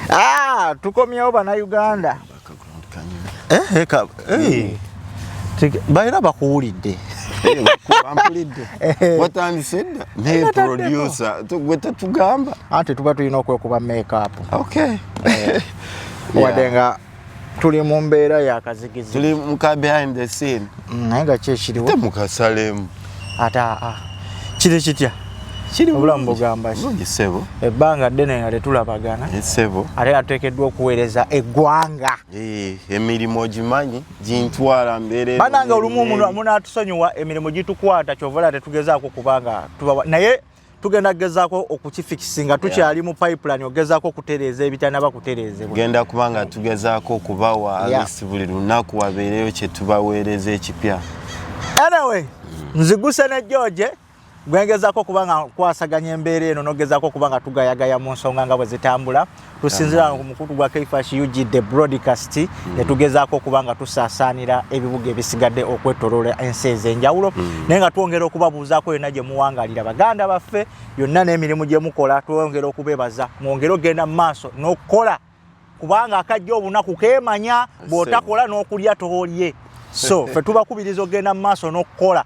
Ah, tukomyewo Bannayuganda. Eh, eh, eh. Balina bakuwulidde. Bampulidde. Watandise dda naye producer gwe tetugamba. Anti tuba tulina okwekuba makeup. Okay. Wadde nga tuli mu mbeera yakazigizi. Tuli muka behind the scene. Naye nga ki ekiriwo? Temukasalemu. Ate aa kiri kitya? Kiri Obulamu bugamba ki? Bulungi ssebo. Ebbanga ddene nga tetulabagana. Ssebo. Ate atuteekeddwa okuweereza eggwanga. Emirimu ogimanyi gintwala mbeera. Banange olumu munaatusonyiwa, emirimu gitukwata, kyova olaba tetugezaako kubanga tubawa, naye tugenda kugezaako okukifikisinga, tukyali mu pipeline ogezaako okutereeza ebitanaba kutereezebwa. Genda kubanga tugezaako okubawa at least buli lunaku wabeereyo kye tubaweereza ekipya. Anyway, nziguse ne George gwengezaako okuba nga nkwasaganya embeera eno n'ogezaako okuba nga tugayagaya mu nsonga nga bwe zitambula. Tusinzira ku mukutu gwa Kfash UG the broadcast, ne tugezaako okuba nga tusaasaanira ebibuga ebisigadde okwetoloola ensi ez'enjawulo, naye nga twongera okubabuuzaako yonna gye muwangaalira, baganda baffe, yonna n'emirimu gye mukola. Twongera okubeebaza, mwongere okugenda mu maaso n'okukola, kubanga akajja obunaku keemanya, bw'otakola n'okulya toolye. So ffe tubakubiriza okugenda mu maaso n'okukola.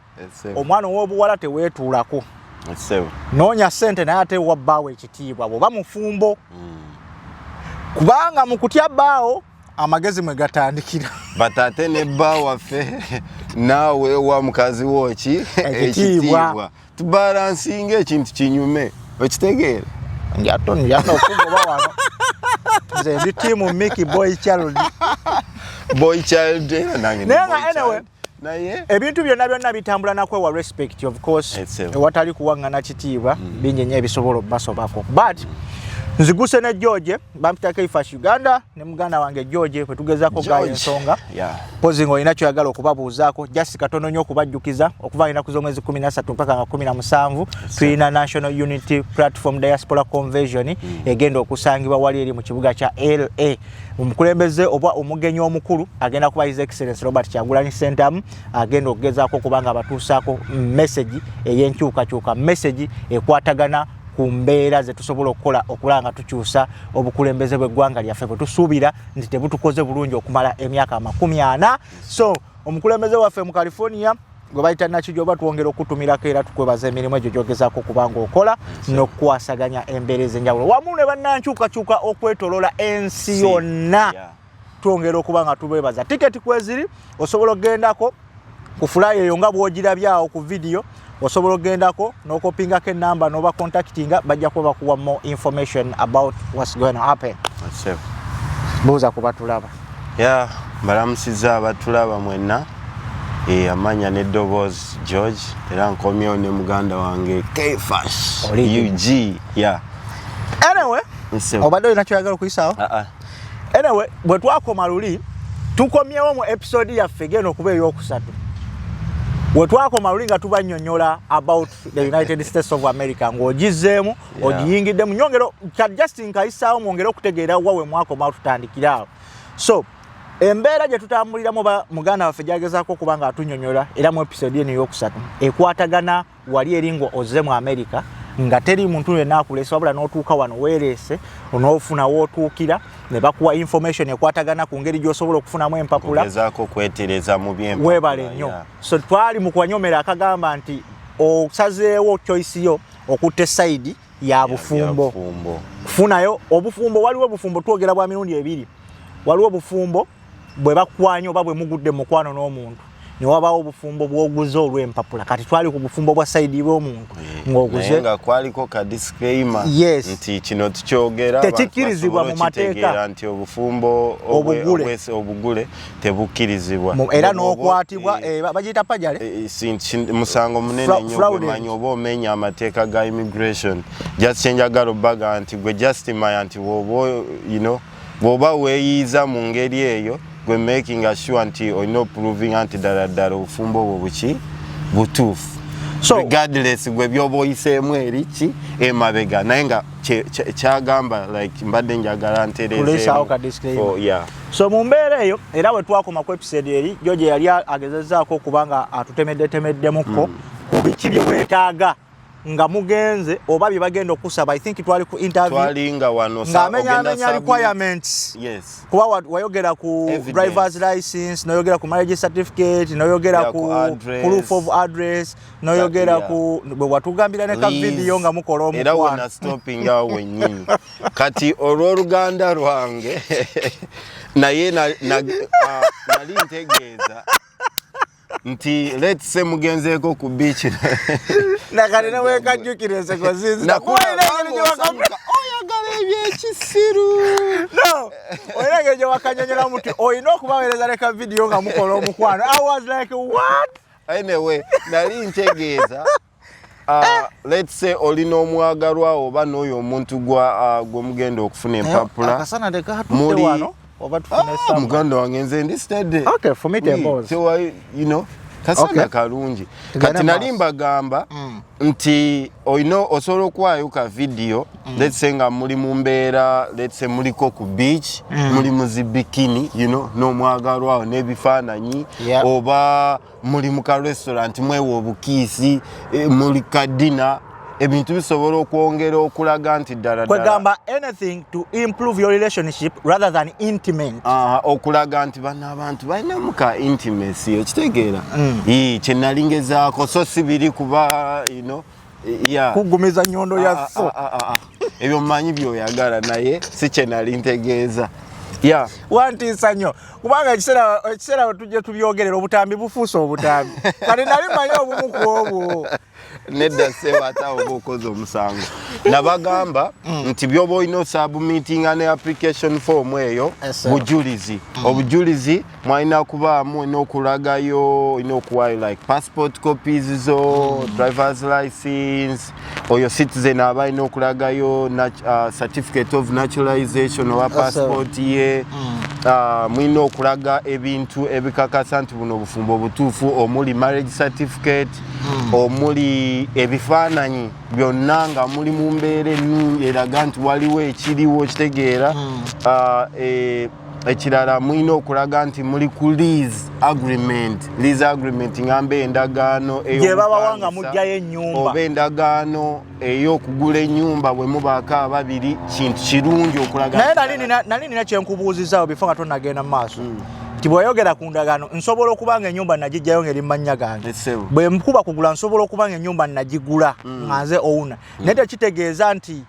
Omwana ow'obuwala teweetuulako, noonya ssente, naye ate wa bbaawo ekitiibwa bw'oba mufumbo, kubanga mu kutya bbaawo amagezi mwe gatandikira. But ate ne bba waffe naawe wa mukazi woki ekitiibwa. Tubalansinga ekintu kinyume, okitegeera? Njato njano okugoba wano. Nze ndi team Mickey boy child. Boy child, era nange ndi Naye nga boy anyway, child. Naye ebintu byonna byonna bitambula nakwewa respect, of course. Ewatali kuwaŋŋana kitiibwa, bingi nnyo ebisobola obbasobako. But nziguse ne George, bampita Kfash Uganda, ne muganda wange George bwe tugezaako gaya George. ensonga. Pozi ng'olina kyoyagala okubabuuzaako, just katono nnyo okubajjukiza, okuva ennaku z'omwezi 13 mpaka nga 17 tulina National Unity Platform Diaspora Convention egenda okusangibwa wali eri mu kibuga kya LA. Omukulembeze oba omugenyi omukulu agenda kuba His Excellence Robert Kyagulanyi Ssentamu, agenda okugezaako okuba nga abatuusaako message ey'enkyukakyuka, message ekwatagana ku mbeera ze tusobola okukola okulaba nga tukyusa obukulembeze bw'eggwanga lyaffe bwe tusuubira nti tebutukoze bulungi okumala emyaka 40. So omukulembeze waffe mu California gwe bayita Nakijjo, oba twongera okutumirako, era tukwebaza emirimu egyo gyogezaako okuba nga okola n'okukwasaganya embeera ez'enjawulo wamu ne bannankyukakyuka okwetoloola ensi yonna. Twongera okuba nga tubeebaza. Tiketi kweziri, osobola okugendako ku flyer eyo nga bw'ogirabyawo ku vidiyo, osobola okugendako n'okopingako enamba n'oba contactinga, bajja kuba bakuwa more information about what's going to happen. Buuza ku batulaba. Ya, mbalamusiza abatulaba mwenna. Amanya n'eddoboozi George, era nkomyewo ne muganda wange Kfash UG, yeah. Anyway, obadde olina kyoyagala okuyisaawo? Ah, ah. Anyway, bwe twakoma luli, tukomyewo mu episode yaffe egenda okuba eyokusatu. We twakoma luli nga tubannyonnyola about the United States of America, ng'ogizzeemu, ogiyingiddemu. Nyongero just nkayisaawo mwongere okutegeera wa we mwakoma, tutandikire awo. So embeera gye tutambuliramu ba muganda waffe gyagezaako okuba nga atunyonyola era mu episode eno eyokusatu ekwatagana wali eri nga ozze mu America nga teri muntu yenna akuleese, wabula n'otuuka wano weereese, n'ofuna w'otuukira ne bakuwa information ekwatagana ku ngeri gy'osobola okufunamu empapula. Ogezaako okwetereza mu byempapula. Weebale nnyo. So twali mu kuwanyomera akagamba nti osazeewo choice yo okutta e side ya bufumbo. Bufumbo. Kufunayo obufumbo, waliwo obufumbo twogera bwa mirundi ebiri. Waliwo obufumbo bwe bakwanya oba bwe mugudde mu mukwano n'omuntu, ne wabaawo obufumbo bw'oguze olw'empapula. Kati twali ku bufumbo bwa side bw'omuntu ng'oguze. Naye nga kwaliko ka disclaimer nti kino tukyogera Tekikkirizibwa abantu mu mateeka. basobole okitegeera nti obufumbo Obugule. obugule tebukkirizibwa. Era n'okwatibwa, bagiyita perjury. Musango munene nnyo. Fraudulent. Gwemanyi oba omenya amateeka ga immigration. Just kyenjagala obbaga nti gwe just manya nti bwoba bw'oba weeyiiza mu ngeri eyo, gwe making sure nti olina oprovinga nti ddala ddala obufumbo obwo buki butuufu, regardless gwe byoba oyiseemu eri ki emabega. Naye nga kyagamba like mbadde njagala Tuleesaawo ka disclaimer. nterezeemu. Yeah. So mu mbeera eyo era bwe twakoma ku episode eri, George yali agezezaako okuba nga atutemeddetemeddemuko ku biki bye weetaaga. Nga mugenze oba bye bagenda okusaba, I think twali ku interview. Twalinga wano. Ng'amenyamenya requirements. Yes. Kuba wayogera ku Evidence. Drivers license, noyogera ku marriage certificate, noyogera Yeah, ku ku address. Proof of address, noyogera ku bwe watugambira ne ka Lease. video nga mukola Era omukwano. Wena stopping awo wennyini. Kati olw'oluganda lwange naye nali ntegeeza nti let's say mugenzeeko ku beach. Nakati newekajjukira enseko zinzita. Kuba olina engeri gye Oyagala ebyekisiru. No, olina engeri gye wakanyonyolamu nti olina okubaweereza ne ka video nga mukola omukwano. I was like, "What?" Anyway, nali ntegeeza, let's say olina omwagalwa oba n'oyo omuntu gwe mugenda okufuna empapula. Akasana tekatutte wano oba tufune Ah, summer? Muganda wange, nze ndi steady. Okay, fumite emboozi. Kasana kalungi. Tugende Kati nali maaso. mbagamba nti olina osobola okuwaayo ka video, let's say nga muli mu mbeera, let's say muliko ku beach, muli mu zi bikini, n'omwagalwawo n'ebifaananyi, oba muli mu ka restaurant mwewa obukiisi, muli ka dinner, ebintu bisobola okwongera okulaga nti ddala ddala. Kwegamba anything to improve your relationship rather than intimate. Aha, okulaga nti bano abantu balinamu ka intimacy, okitegeera? Ii, kye nali ngezaako, so si biri kuba yeah. Kugumiza nyondo ya so. Ah. Ebyo mmanyi byoyagala, naye si kye nali ntegeeza, yeah. Wantiisa nnyo kubanga ekiseera we tujja tubyogerera, obutambi bufuuse obutambi. Kati nali mmanyi obumu ku obwo. Nedda ssebo, ate awo oba okoze omusango. Nabagamba nti byoba olina osubmittinga ne application form eyo, Yes, sir. bujulizi. Obujulizi mwalina kubaamu, olina okulagayo, olina okuwayo like passport copies zo, drivers license, oyo citizen aba alina okulagayo certificate of naturalization oba Yes, sir. passport ye. Mulina okulaga ebintu ebikakasa nti buno obufumbo butuufu, omuli marriage certificate, omuli ebifaananyi byonna nga muli mu mbeera ennungi eraga nti waliwo ekiriwo, kitegeera? Ekirala mulina okulaga nti muli ku lease agreement. Lease agreement ngamba endagaano Gye babawa nga ey'obupangisa muggyayo ennyumba. Oba endagaano ey'okugula ennyumba bwe mubaako ababiri, kintu kirungi okulaga Naye nti nali nina kyenkubuuzizaawo before nga tonnagenda mu maaso, nti bw'oyogera ku ndagaano, nsobola okuba nga ennyumba nagijjayo ng'eri mu mannya gange. Essebo. Bwe nkuba kugula, nsobola okuba nga ennyumba nagigula nga nze owner, naye tekitegeeza nti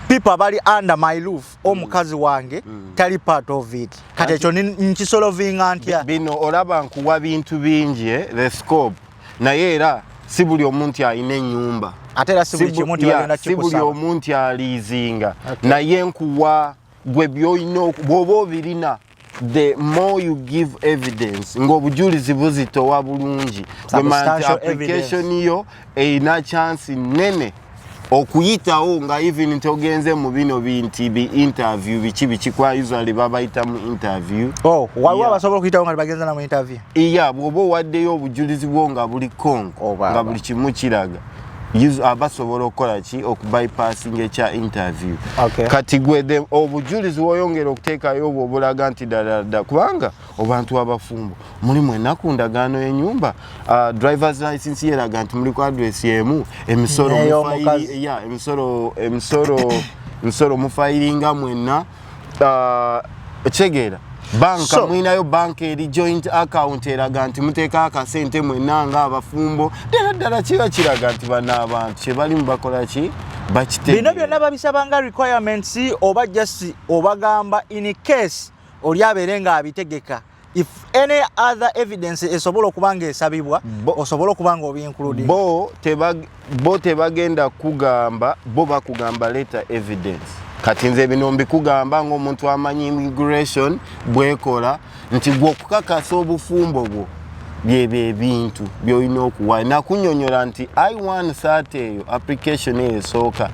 people abali under my roof, omukazi wange tali part of it. Kati ekyo nkisolovinga ntya? Bino olaba nkuwa bintu bingi, the scope, naye era si buli omuntu alina ennyumba. Ate era si buli kimu nti Yeah, bagenda si buli kikusaba. omuntu aliizinga, naye nkuwa gwe byolina bw'oba obirina, the more you give evidence ng'obujulizi buzitowa bulungi, gwemanya nti Substantial application yo erina chance nene okuyitawo, nga even togenze mu bino binti bi interview biki biki, kwa usually babayita mu interview. Oh, waliwo abasobola okuyitawo nga tebagenza na mu interview? Iya, bw'oba owaddeyo obujulizi bwo nga buli konko, Oh, baba. nga buli kimu kiraga, abasobola okukola ki, okubypassinga ekya interview. Kati gwe obujulizi woyongera okuteekayo obwo obulaga nti ddala ddala, kubanga abantu abafumbo muli mwenna ku ndagaano y'ennyumba, drivers license yeraga nti muli ku address y'emu, emisolo N'ey'omukazi. Yeah, emisolo mufayiringa mwenna, kitegeera banka mulinayo banka eri joint account eraga nti muteeka akasente mwenna nga abafumbo, ddala ddala kiba kiraga nti bano abantu kyebalimu bakola ki, bakitegeera. Bino byonna babisaba nga requirements oba just obagamba in case oli abeere ng'abitegeka, if any other evidence esobola okuba nga esabibwa, osobola okuba nga obiincluding? Bo tebagenda kugamba, bo bakugamba leeta evidence. Kati nze bino mbikugamba ng'omuntu amanyi immigration bwekola, nti gwe okukakasa obufumbo bwo byebyo ebintu byolina okuwa. Nakunyonyola nti I-130 eyo application eyo esooka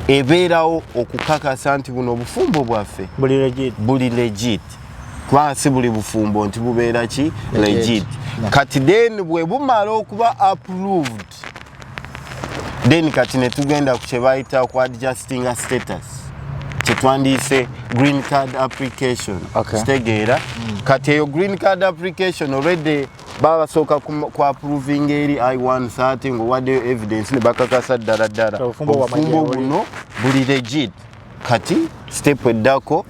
ebeerawo okukakasa nti buno obufumbo bwaffe buli legit. Buli legit, kubanga si buli bufumbo nti bubeera ki, legit. No. Kati then bwe bumala okuba approved, then kati ne tugenda ku kye bayita ku adjustinga status, kyetwandiise green card application. Kitegeera? Kati eyo green card application already Baba basooka ku approvinga eri I-130 ng'owaddeyo evidence ne bakakasa ddala ddala Obufumbo bwa obufumbo majje. Buno buli legit. Kati step eddako,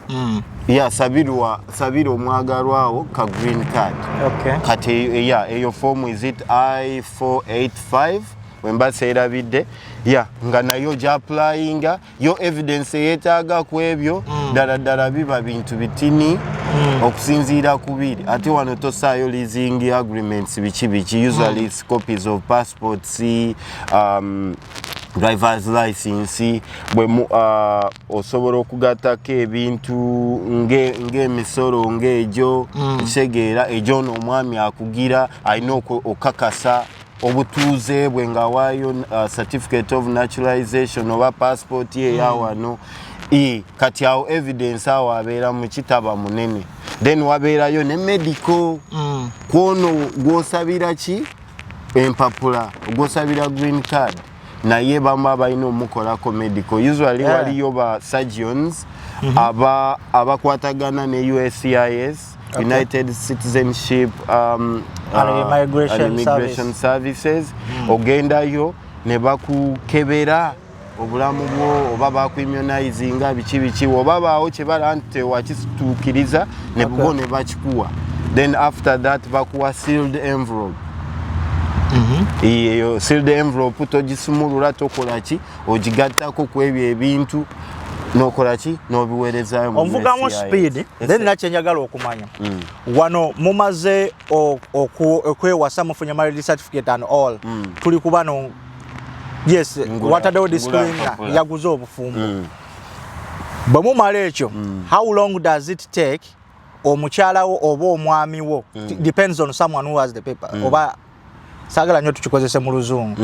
ya sabirwa, sabira omwagalwawo ka green card. Kati ya eyo form, is it I-485, wemba seerabidde, ya nga nayo gy'applyinga yo evidence eyeetaaga ku ebyo ddala ddala biba bintu bitini okusinziira ku biri. Ate wano tosaayo leasing agreements, biki biki. Usually it's copies of passports, driver's license. Bwe osobola okugattako ebintu ng'emisolo ng'egyo, ekitegeera egyo ono omwami akugira alina okakasa obutuuze bwe ng'awaayo certificate of naturalization oba passport ye eyawano. Kati awo evidence awo abeera mu kitaba munene. Then wabeerayo ne medical kwono gw'osabira ki empapula, gw'osabira green card, naye bamu abalina omukolako medical usually. Waliyo ba surgeons aba abakwatagana ne USCIS, United Citizenship And Immigration and Immigration Services. Ogendayo ne bakukebera obulamu bwo oba bakuimmunizinga biki biki, oba baawo kyebala nti tewakituukiriza ne bo ne bakikuwa. Then after that bakuwa sealed envelope. Eyo sealed envelope togisumulula, tokola ki, ogigattako ku ebyo ebintu nokola ki, n'obiweerezaayo mu Onvugamu USCIS. speed. Then nakyenjagala okumanya, wano mumaze okwewasa, mufunye marriage certificate and all, tuli ku bano, yes. Wataddewo Ngula disclaimer. mpapula. Yaguze obufumbo. Bwe mumala ekyo, how long does it take omukyala wo oba omwami wo, depends on someone who has the paper, oba saagala nnyo tukikozese mu Luzungu,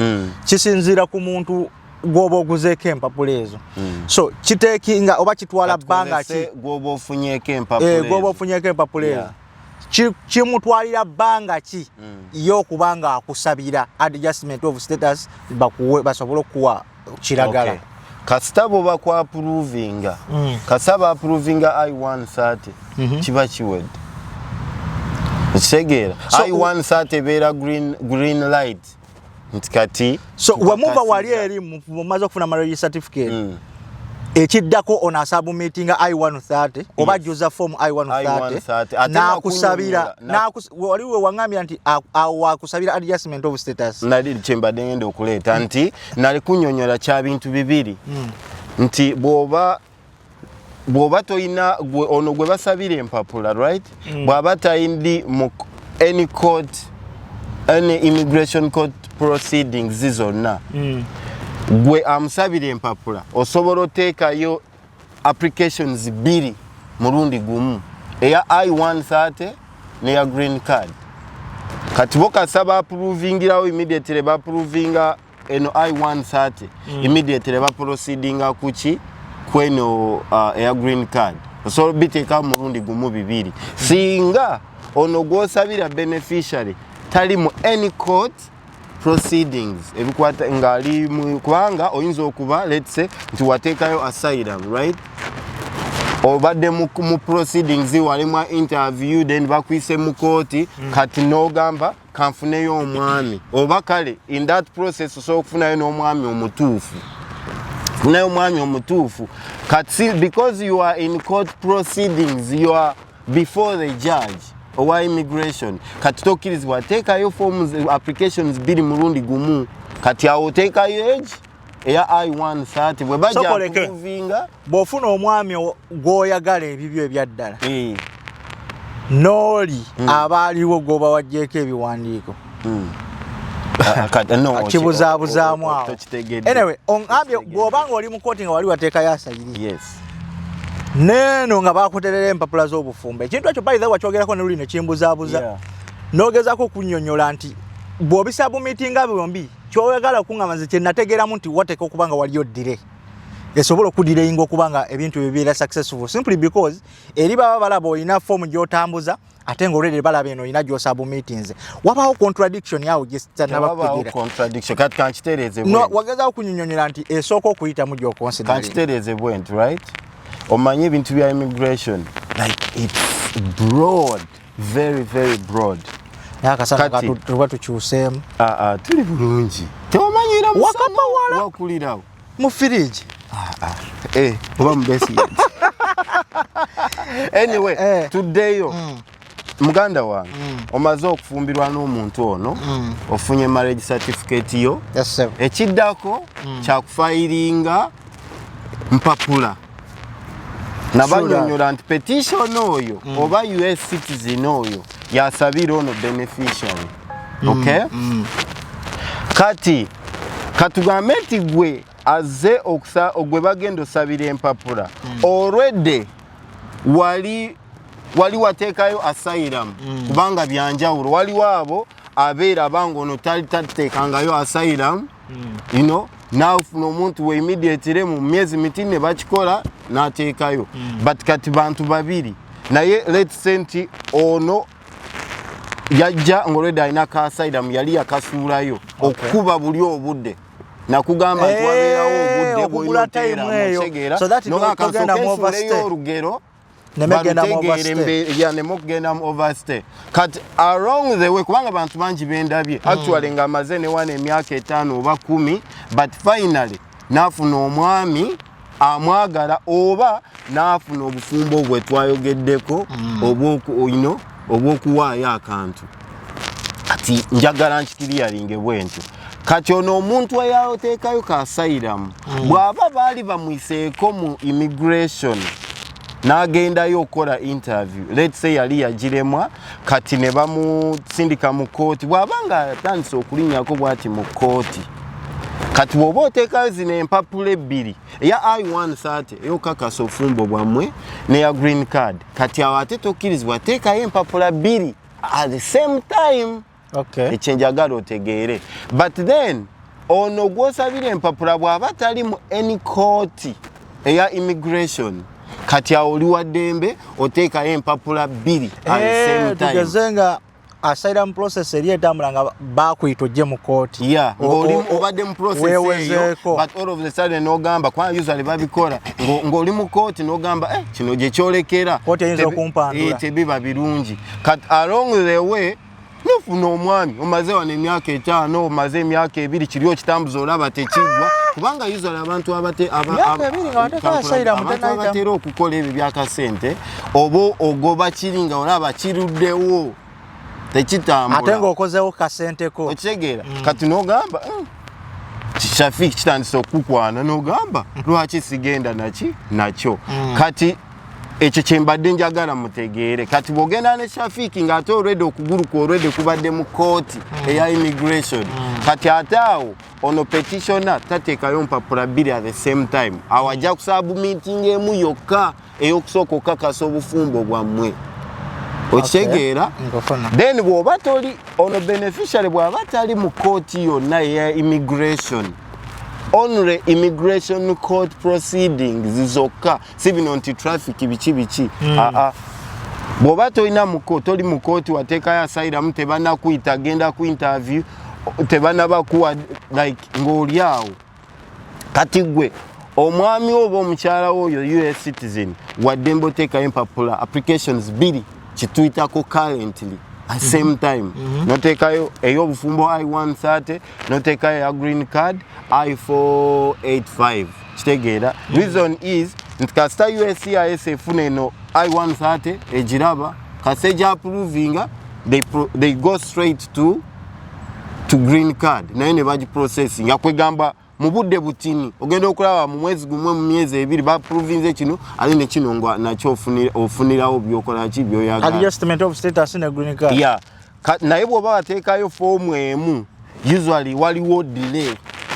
kisinziira ku muntu gw'oba oguzeeko empapula ezo, so kitakinga oba kitwala bbanga ki? Katukozese gw'oba ofunyeeko empapula Gw'oba ezo. ofunyeeko empapula ezo, kimutwalira bbanga ki ye okuba nga akusabira adjustment of status, bakuwe, basobole okukuwa kiragala? Okay. Kasita bwe bakuapprovinga, kasita baapprovinga I-130, kiba kiwedde, okitegeera? I-130 ebeera green light nti kati So wemuva wali tukakasiza. eri mumaze okufuna marriage certificate, ekiddako ono asubmittinga I-130 oba ajjuza form I-130 I-130. Ate nakusabira nakunnyonnyola, wali we waŋŋambya nti awo wakusabira adjustment of status. Nali kyembadde ngenda okuleeta nti nali kunnyonnyola kya bintu bibiri, nti bw'oba toyina ono gwe basabira empapula, right, bw'aba tayindi mu any court, any immigration court proceedings zonna, gwe amusabira empapula osobola oteekayo applications bbiri mulundi gumu, eya I-130 neya green card. Kati bo kasaba approvingirawo immediately, baapprovinga eno I-130, immediately baproceedinga kuki, kweno eya green card. Osobola biteeka mulundi gumu bibiri. Singa ono gwosabira beneficiary tali mu any court proceedings ebikwata ng'ali mu, kubanga oyinza okuba, let's say nti wateekayo asylum, right, obadde mu proceedings, walimwa interview, then bakwise mu kooti. Kati n'ogamba kanfuneyo omwami, oba kale in that process osobola okufunayo n'omwami omutuufu, funayo omwami omutuufu. Kati because you are in court proceedings, you are before the judge owa immigration, kati tokkirizibwa teekayo forms, applications bbiri mulundi gumu. Kati awo oteekayo egi eya I-130 bwe bajja Sokoleke. approvinga. Bw'ofuna omwami gw'oyagala ebibyo ebyaddala, n'oli aba aliwo gw'oba waggyeko ebiwandiiko, Kati, no, kibuzaabuzaamu awo. Tokitegedde. Anyway, oŋambye bw'oba nga oli mu kooti nga wali wateekayo asylum, Yes. neeno nga bakuterera empapula z'obufumbo, ekintu ekyo by the way wakyogerako ne luli ne kimbuzaabuza, n'ogezaako okunnyonnyola nti bw'obisubmittinga byombi, kyoyagala okuŋŋamba nze kyenategeeramu nti wateeka okuba nga waliyo delay esobola okudelayinga okuba nga ebintu bibeera successful, simply because eri baba balaba olina foomu gy'otambuza, ate nga already balaba eno olina gy'osubmittinze. Wabaawo contradiction awo Tewabaawo gyetanaba. contradiction. Kati kankitereeze No, bwe nti. wagezaako kunnyonnyonyola nti esooka okuyitamu gy'oconsidering. Kankitereeze bwe nti, right, omanyi ebintu bya immigration, like it's broad, very very broad. Naye akasana Kati- tuba tukyuseemu. Ah, ah, tuli bulungi, tewamanyira. Wakapa wala. Wakulirawo. Mu firiji. Eh, oba mu basement. Anyway, tuddeyo. Muganda wange, omaze okufumbirwa n'omuntu ono, ofunye marriage certificate yo. Yes, sir. Ekiddako kyakufilinga mpapula. Nabanyonyola nti petition oyo oba US citizen oyo yasabira ono beneficiary, okay? Kati katugambe nti gwe azze gwe bagenda osabira empapula, already wali wateekayo asylum, kubanga byanjawulo. Waliwo abo abeera banga ono tali tateekangayo asylum, naafuna omuntu we immediately mu myezi miti ne bakikola n'ateekayo. But kati bantu babiri, naye let's say nti ono yajja nga already alina ka asylum, yali yakasuulayo okukuba buli obudde. Nakugamba nti wabeerawo obudde. Okugula time eyo. So that togenda mu overstay. Olugero Nemegenda mu overstay. Ya, nemokugenda mu overstay. Kati along the way, kubanga bantu bangi bendabye actually nga amaze ne wana emyaka 5 oba 10, but finally n'afuna omwami amwagala oba n'afuna obufumbo bwe twayogeddeko obw'okuwaayo akantu. Kati njagala nkiclearinge bwe ntyo. Kati ono omuntu eyateekayo ka asylum, bw'aba baali bamwiseeko mu immigration n'agendayo okukola interview, let's say yali yagiremwa, kati ne bamusindika mu kooti, bw'aba nga atandise okulinnyako bw'ati mu kooti, kati bw'oba oteekayo zino empapula ebbiri, eya I-130 eyokakasa obufumbo bwammwe neya green card, kati awo ate tokkirizibwa teekayo empapula bbiri at the same time. Ekyenjagala otegeere, but then ono gw'osabira empapula bw'aba tali mu any court eya immigration, kati awo oli wa ddembe oteekayo empapula bbiri at the same time. Tugeze nga asylum process eri etambula nga bakuyita ojje mu kooti. Yeah, ng'oli obadde mu process eyo, Weewezeeko. but all of the sudden n'ogamba, kubanga usually babikola, ng'oli mu kooti n'ogamba, eh, kino gye kyolekera. Kooti eyinza okumpandula. Tebiba birungi. Kati along the way nofuna omwami, omaze wano emyaka 5, omaze emyaka 2, kiri okitambuza olaba tekiggwa, kubanga usually abantu Myaka 2 nga wateeka asylum, abantu tenayitamu. abatera okukola ebyo byakasente, oba ogoba kiri nga olaba kiruddewo tekitambula. Ate ng'okozewo kasenteko. Okitegeera? Kati nogamba, Shafiki kitandise okukwana, nogamba lwaki sigenda naki nakyo? Kati ekyo kyembadde njagala mutegeere. Kati bwogenda ne Shafiki ng'ate olwedde okugulu kwe olwedde kubadde mu kooti eya immigration, kati ate awo ono petitioner tateekayo mpapula bbiri at the same time. Awo ajja kusubmittinga emu yokka ey'okusooka okukakasa obufumbo bwammwe. Okitegeera? Nkufuna. Then bw'oba toli ono beneficiary bw'aba tali mu kooti yonna eya immigration, only immigration court proceedings zokka, si bino nti traffic biki biki. Aa, bw'oba tolina muko toli mu kooti, wateekayo asylum, tebanakuyita genda ku interview, tebanabakuwa, like ng'oli awo, kati gwe omwami oba omukyala woyo US citizen waddembe oteekayo empapula applications bbiri, kituyitako currently at same time. Noteekayo ey'obufumbo I-130, noteekayo eya green card I-485. Kitegeera? Reason is nti kasita USCIS efuna eno I-130 egiraba, kasita egyapprovinga, they go straight to green card, naye ne bagiprocessinga. Kwegamba mu budde butini ogenda okulaba mu mwezi gumwe, mu myezi 2, baapprovinze kino ate ne kino nga nakyo ofunirawo byokola ki byoyagala. Adjustment of status ne green card. Yeah. Naye bw'oba wateekayo foomu emu, usually waliwo delay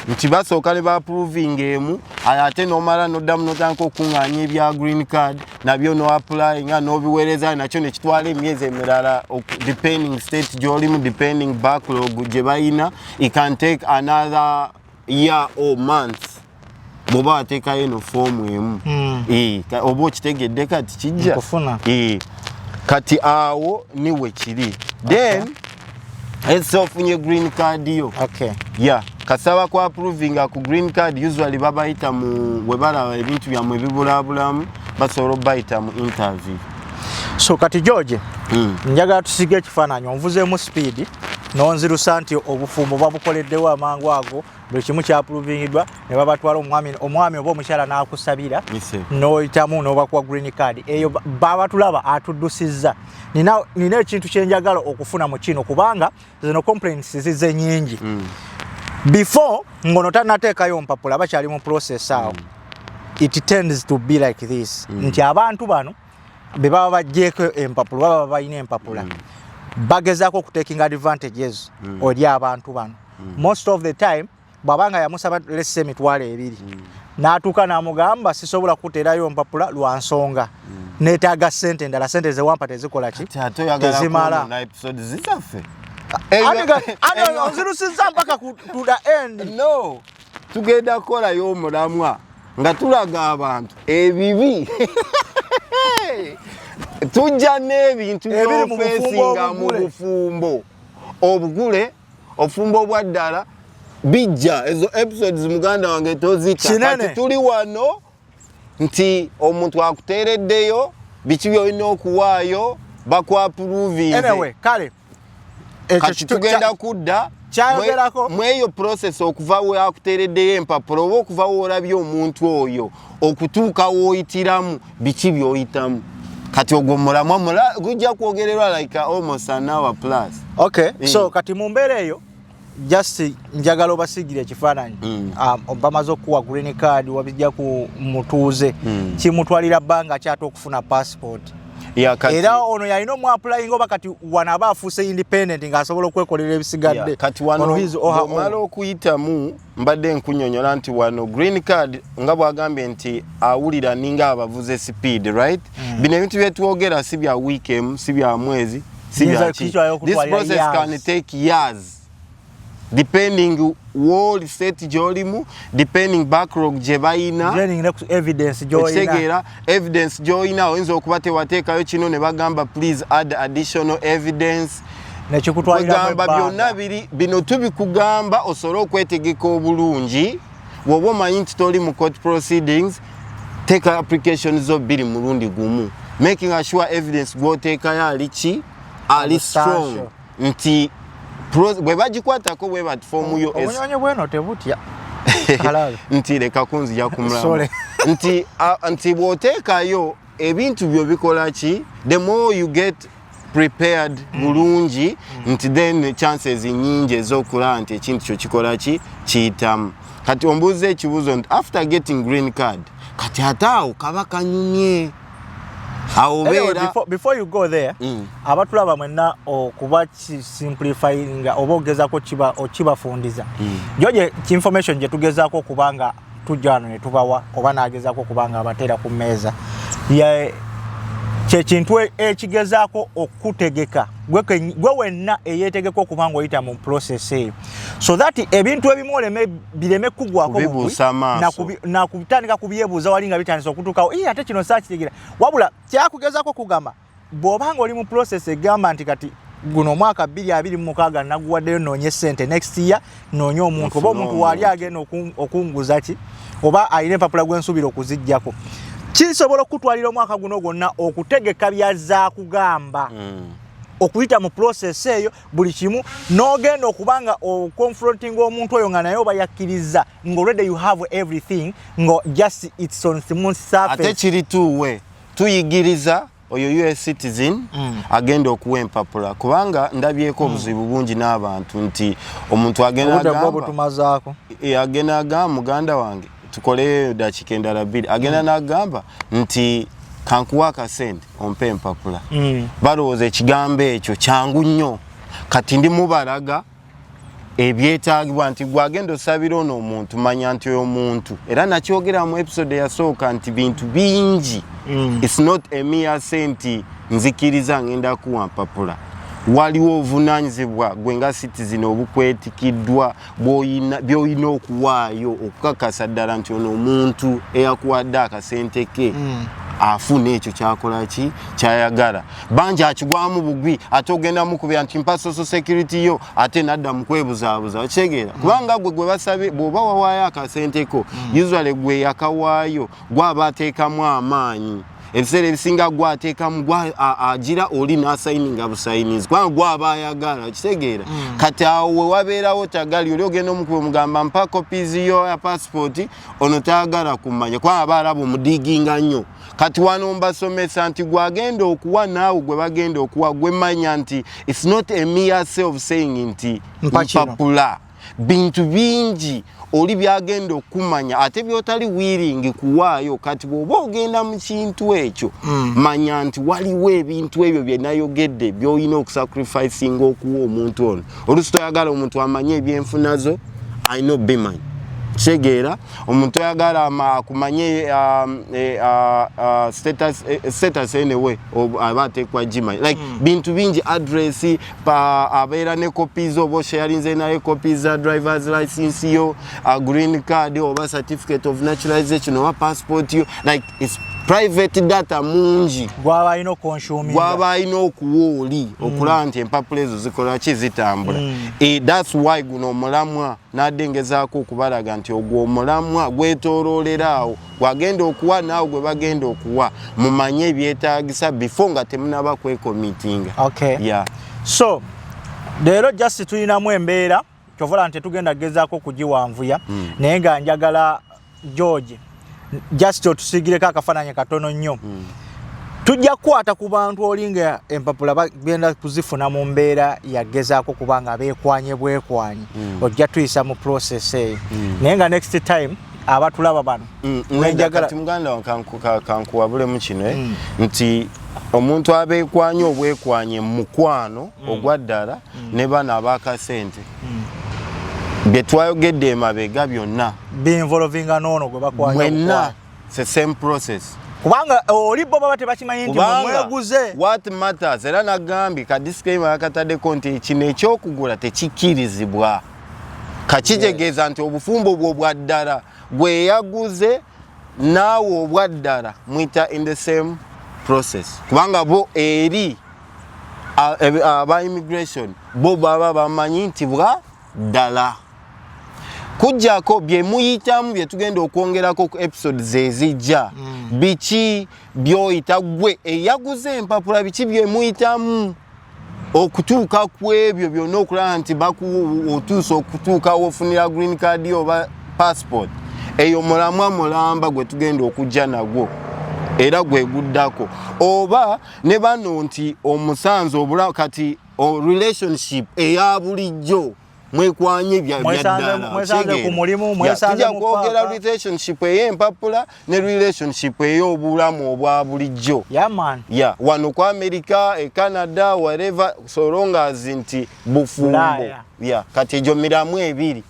nti basooka ne baapprovinga emu, ate nomala noddamu notandika okuŋŋaanya ebya green card nabyo noapplyinga nobiweereza, nakyo nekitwala emyezi emirala, depending state gy'olimu, depending backlog gye bayina, it can take another year or months bw'oba wateekayo eno foomu emu. Oba okitegedde kati kijja? Nkufuna. Kati awo niwe kiri. Then ese ofunye green card yo. Yeah, kasaba ku approvinga ku green card, usually babayita mu bwe balaba ebintu byammwe ebibulabulamu, basobola obayita mu interview. So kati George, njagala tusige ekifaananyi. Onvuzeemu speed nonzirusa nti obufumbo babukoleddewo amangu ago, buli kimu kyaprovingiddwa ne babatwala, omwami oba omukyala n'akusabira, n'oyitamu n'obakuwa green card. Eyo baba tulaba atuddusizza. Nina ekintu kyenjagala okufuna mu kino, kubanga zino complaints zize nyingi. Before ngono tanateekayo mpapula, bakyali mu process awo, it tends to be like this, nti abantu bano be baba baggyeko empapula, baba balina empapula, bagezaako okutakinga advantages eri abantu bano. Most of the time bw'abanga yamusaba lessa 20,000, n'atuuka n'amugamba, "Sisobola kuteerayo mpapula lwa nsonga, neetaaga ssente endala, ssente zewampa tezikola ki?" Ate ate oyagala Tezimala. kwonoona episode zizaffe. Ate onzirusizza mpaka to the end. No, tugenda kukolayo omulamwa nga tulaga abantu ebibi, tujja n'ebintu Ebiri mu bufumbo byofeesinga mu obugule. bufumbo obugule, obufumbo obwa ddala bijja. Ezo episodes, muganda wange, tozita. Kinene. Kati tuli wano nti omuntu akuteereddeyo biki byolina okuwaayo, bakuapprovinze. Anyway, kale ekyo Kati tugenda kudda kyayogerako. Mweyo process, okuva we akuteereddeyo empapula oba okuva woolabye omuntu oyo okutuuka w'oyitiramu, biki by'oyitamu. Kati ogwo mulamwa gujja kwogererwa like almost an hour plus. Okay, so kati mu mbeera eyo, just njagala obasiigire ekifaananyi. Bamaze okukuwa green card, wabijja ku mutuuze, kimutwalira bbanga kyate okufuna passport? Ya, kati, Era ono yalina omuapplyinga oba kati wano aba afuuse independent ng'asobola okwekolera ebisigadde? Ya, kati wano Ono his or her own. bw'omala okuyitamu, mbadde nkunyonyola nti wano green card, nga bwagambye nti awulira ninga abavuze speed, right? Bino ebintu byetwogera si bya week emu, si bya mwezi, si Biyinza bya ki. kukitwala This okutwalira process years. can take years, depending wall state gy'olimu, depending backlog gye bayina. Depending ne ku evidence gy'olina. Okitegeera? Evidence gy'olina, oyinza okuba tewateekayo kino ne bagamba, "Please add additional evidence." Nekikutwaliramu Kwegamba byonna ebbanga. biri bino tubikugamba osobole okwetegeka obulungi. Bw'oba omanyi nti toli mu court proceedings, teeka application zo bbiri mulundi gumu, making sure evidence gw'oteekayo ali ki, ali strong, Substantial. nti bwe bagikwatako bwe bati foomu yo Obunyonyi bweno tebutya. Halal. Nti leka kunzija ku mulamwa. Sorry. Nti nti bw'oteekayo ebintu byo bikola ki, the more you get prepared bulungi, nti then chances nyingi ez'okulaba nti ekintu kyo kikola ki, kiyitamu. Kati ombuuza ekibuuzo nti after getting green card, kati ate awo kaba kanyumye awo. Anyway, Obeera before you go there, abatulaba mwenna, okuba simplifyinga oba ogezaako okibafundiza, George, information gye tugezaako okuba nga tujja wano ne tubawa oba n'agezaako okuba nga abateera ku mmeeza, kyekintu ekigezaako okutegeka gwe wenna eyeetegeka okuba nga oyita mu process eyo, so that ebintu ebimu oleme bireme kugwako bugwi, Kubibuusa maaso. Nakutandika kubyebuuza wali nga bitandise okutuukawo, "Ii, ate kino saakitegeera." Wabula kyakugezaako kugamba, bw'obanga oli mu process egamba nti kati guno omwaka 2026 naguwaddeyo noonye sente, next year noonye omuntu oba Nfune omuntu waali omuntu. agenda okunguza ki oba alina empapula gwensuubira okuziggyako, kisobola okukutwalira omwaka guno gwonna okutegeka byazza kugamba okuyita mu process eyo buli kimu, n'ogenda okuba nga oconfronting omuntu oyo nga naye oba yakkiriza, nga already you have everything, nga just it's on smooth Ate surface. kiri tuwe tuyigiriza oyo US citizen agenda okuwa empapula, kubanga ndabyeko obuzibu bungi n'abantu nti omuntu agenda Obudde bwo agamba butumazaako. Agenda agamba, "Muganda wange, tukoleyo dakiika endala 2." Agenda n'agamba nti, "Kankuwa akasente ompe empapula." Balowooza ekigambo ekyo kyangu nnyo. Kati ndi mubalaga ebyetaagibwa nti gwagenda osabira ono omuntu, manya nti oyo muntu, era nakyogera mu episode eyasooka nti bintu bingi. It's not a mere say nti nzikiriza ngenda kuwa mpapula. Waliwo obuvunanyizibwa gwe nga citizen obukwetikiddwa by'olina okuwaayo okukakasa ddala nti ono omuntu eyakuwadde akasente ke afuna ekyo kyakola ki, kyayagala. Bangi akigwamu bugwi, ate ogenda mukubira nti, "Mpa social security yo," ate nadda mu kwebuzaabuza. Okitegeera? Kubanga gwe gwe basabye, bw'oba wawaayo akasente ko, usually gwe yakawaayo gwaba ateekamu amaanyi. Ebiseera ebisinga gwateekamu, gwa agira oli n'asayininga busayinizi, kubanga gwaba ayagala okitegeera. Kati awo we wabeerawo tagali oli ogenda omukuba omugamba, "Mpa copies yo ya passport." Ono tayagala kumanya, kubanga aba alaba omudiginga nnyo. Kati wano mbasomesa nti gwagenda okuwa naawe gwe bagenda okuwa, gwe manya nti it's not a mere self saying nti Mpa kino. Mpapula bintu bingi oli byagenda okumanya ate byotali willing kuwaayo. Kati bw'oba ogenda mu kintu ekyo, manya nti waliwo ebintu ebyo bye nayogedde by'olina okusacrificinga okuwa omuntu ono. Oluusi toyagala omuntu amanye ebyenfuna zo, alina obimanyi, kitegeera? Omuntu oyagala akumanye status, anyway aba ateekwa gimanyi, like bintu bingi, address pa abeera ne copies, oba osharinze naye copies za drivers license yo, green card oba certificate of naturalization oba passport yo, like it's private data mungi. Gwaba alina okonsuminga. Gwaba alina okuwa oli okulaba nti empapula ezo zikola ki, zitambula. That's why guno omulamwa nadde ngezaako okubalaga nti ogwo omulamwa gwetooloolera awo, gwagenda okuwa naawe gwe bagenda okuwa, mumanye ebyetaagisa before nga temunaba kwekomitinga. Okay. Yeah. So leero just tulinamu embeera, kyovola nti tetugenda kugezaako kugiwanvuya, naye nga njagala George just otusiigireko akafaananyi katono nnyo. Tujja kukwata ku bantu oli nga empapula bagenda kuzifuna mu mbeera yagezaako kuba nga beekwanye bwekwanye. Ojja tuyisa mu process eyo, naye nga next time abatulaba bano wenjagala. Kati muganda wange, kankuwabulemu kino, nti omuntu abeekwanye obwekwanye mu mukwano ogwa ddala ne bano abakasente bye twayogedde emabega byonna binvolvinga n'ono gwe bakwanya mwenna obukwanye. It's the same process. Kubanga oli bo baba tebakimanyi nti Kubanga mweguze. what matters, era nagambye ka disclaimer yakataddeko nti kino ekyokugula tekikkirizibwa. Kakitegeeza nti obufumbo bwo bwa ddala, gwe yaguze naawe obwa ddala mwita in the same process, kubanga bo eri aba immigration bo baba bamanyi nti bwa ddala, kujjako bye muyitamu bye tugenda okwongerako ku episodes ezijja. Biki byoyita gwe eyaguze empapula, biki bye muyitamu okutuuka ku ebyo byonna, okulaba nti otuusa okutuuka wofunira green card oba passport eyo, mulamwa mulamba gwe tugenda okujja nagwo era gwe guddako, oba ne bano nti omusanze obula kati relationship eya bulijjo mwekwanye byaddala. Mwesanze ku mulimu, mwesanze tujja mu kwogera paaka. Relationship ey'empapula ne relationship ey'obulamu obwa bulijjo. Yeah, man. Ya, wano ku America, e Canada, whatever, so long as nti bufumbo. Bulaaya. Ya, kati egyo miramu ebiri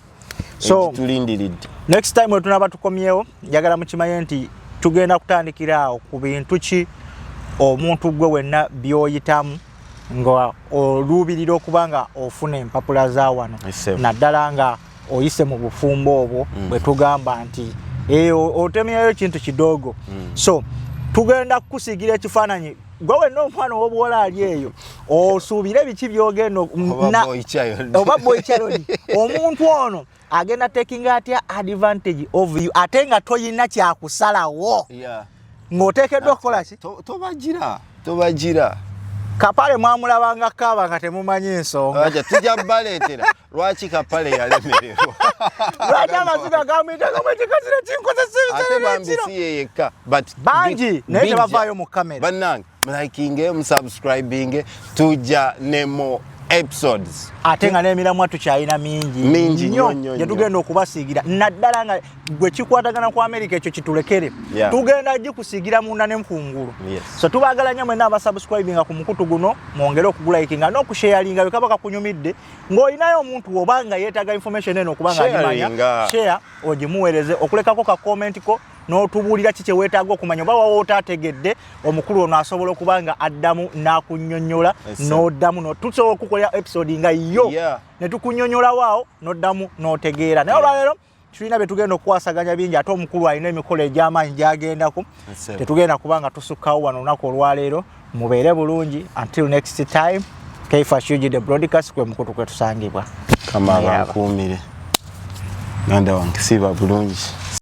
egitulindiridde. Next time we tunaba tukomyewo, njagala mukimanye nti tugenda kutandikira awo ku bintu ki omuntu gwe wenna by'oyitamu nga oluubirira okuba nga ofuna empapula za wano, Yes, sir. naddala nga oyise mu bufumbo obwo bwe tugamba nti otemyayo kintu kidogo. So tugenda kukusiigira ekifaananyi gwe wenna omwana ow'obuwala ali eyo osuubire biki byogenda Oba boy child. Oba boy child, omuntu ono agenda taking atya advantage of you ate nga toyina kyakusalawo, ng'oteekeddwa okukola ki? Tobagira, tobagira. Kapale mwamulabanga kaaba nga temumanyi ensonga. Aja, tujja baleetera lwaki Kapale yalemererwa. Lwaki amaziga gamuyitagamu ekikazira kinkozesa Ate ebiseera bambi byekiro. si ye yekka, but Bangi, naye bijja. tebavaayo mu kamera. Bannange, mulikinge, musubscribinge, tujja ne more episodes. Ate nga n'emiramwa tukyalina mingi. Mingi nnyo, nnyo, gye tugenda okubasiigira, naddala nga gwe kikwatagana ku Amerika, ekyo kitulekere. Tugenda gikusiigira munda ne mukungulu. So tubaagala nnyo mwenna abasubscribinga ku mukutu guno, mwongere okugulikinga n'okusharinga bwe kaba kakunyumidde ng'olinayo omuntu oba nga yeetaaga information eno okuba nga agimanya. Sharinga. Share ogimuweereze, okulekako ka comment ko n'otubuulira ki kye weetaaga okumanya oba wawa otaategedde. Omukulu ono asobola okuba nga addamu n'akunnyonnyola. Yes, sir. N'oddamu tusobola okukolera episode nga yo ne tukunnyonnyolawo awo n'oddamu n'otegeera. Naye olwaleero tulina bye tugenda okukwasaganya bingi, ate omukulu alina emikolo egy'amaanyi gy'agendako. Yes, sir. Tetugenda kuba nga tusukkawo wano olunaku olwaleero. Mubeere bulungi until next time. Kaifa Shuji the broadcast kwe mukutu kwe tusangibwa. Kama Yaba. abankuumire, ganda wange, siba bulungi.